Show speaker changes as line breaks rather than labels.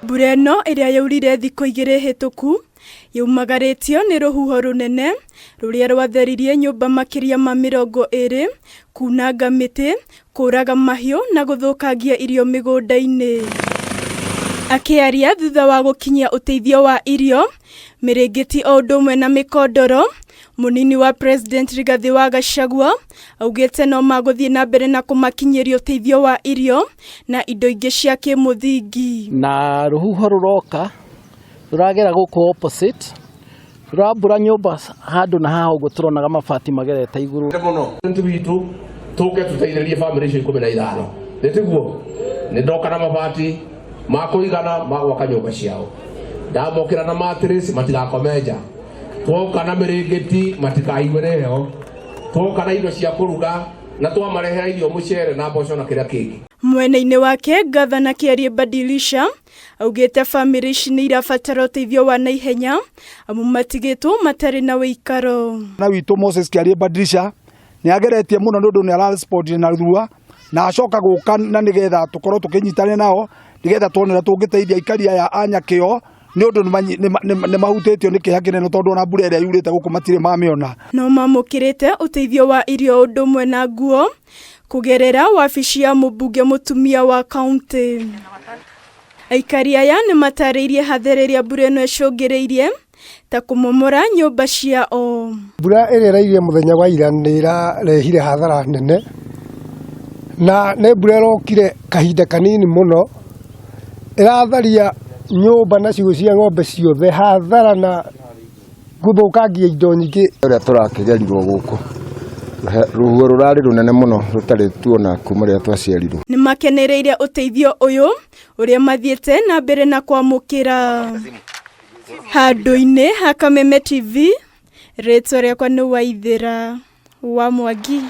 Mbura ĩno ĩrĩa yaurire thikũ igĩrĩ hĩtũku yaumagarĩtio nĩ rũhuho rũnene rũrĩa rwatheririe nyũmba makĩria ma 20, kunanga mĩtĩ, kũraga mahiũ na gũthũkangia irio mĩgũnda-inĩ. Akĩaria thutha wa gũkinyia ũteithio wa irio, mĩrĩngĩti o ũndũ ũmwe na mĩkondoro, mũnini wa President Rigathĩ wa Gachagua augĩte no magũthiĩ na mbere na kũmakinyĩria ũteithio wa irio na indo ingĩ cia kĩmũthingi.
Na rũhuho rũroka rũragera gũkũ opposite, rũrambura nyũmba handũ na haha ũguo tũronaga mabati magerete igũrũ.
Mũno witũ tũke tũteithĩrĩrie bamĩrĩ icio 15, nĩ tiguo? Nĩ ndoka na mabati ma kũigana ma gwaka nyũmba ciao, ndamokĩra na mattress matigakome nja, twoka na mĩrĩngĩti matikaiguĩre heho, twoka na indo cia kũruga na twamarehera irio, mũcere na mboco na kĩrĩa kĩngĩ.
Mwena-inĩ wake, Ngavana Kĩarie Badilisha augĩte bamĩrĩ ici nĩ irabatara ũteithio wa naihenya amu matigĩtwo matarĩ na wĩikaro.
Na witũ Moses Kĩarie Badilisha nĩ ageretie mũno nĩ ũndũ nĩ ararespondire na rua na acoka gũka na nĩgetha tũkorwo tũkĩnyitanĩra nao nĩgetha tuone ũrĩa tũngĩteithia aikari aya a Nyakĩo nĩ ũndũ nĩ mahutĩtio nĩ kĩeha kĩnene tondũ ona mbura ĩrĩa yurĩte gũkũ matirĩ mamĩona.
No mamũkĩrĩte ũteithio wa irio ũndũ ũmwe na nguo kũgerera wabici ya mũmbunge mũtumia wa kaunti. Aikari aya nĩ matarĩirie hathara ĩrĩa mbura ĩno ĩcũngĩrĩirie ta kũmomora nyũmba ciao.
Mbura ĩrĩa ĩraurire mũthenya wa ira nĩ ĩrarehire hathara nene, na nĩ mbura ĩrokire kahinda kanini mũno, ĩratharia nyũmba na ciugũ cia ng'ombe ciothe, hathara na gũthũkangia indo nyingĩ.
Ũrĩa tũrakĩgerirwo gũkũ, rũhuho rũrarĩ rũnene mũno rũtarĩ tuona kuma rĩrĩa twaciarirwo.
Nĩ makenereire ũteithio ũyũ ũrĩa mathiĩte na mbere na kwamũkĩra. Handũ-inĩ ha Kameme TV, rĩtwa rĩakwa nĩ Waithĩra wa Mwangi.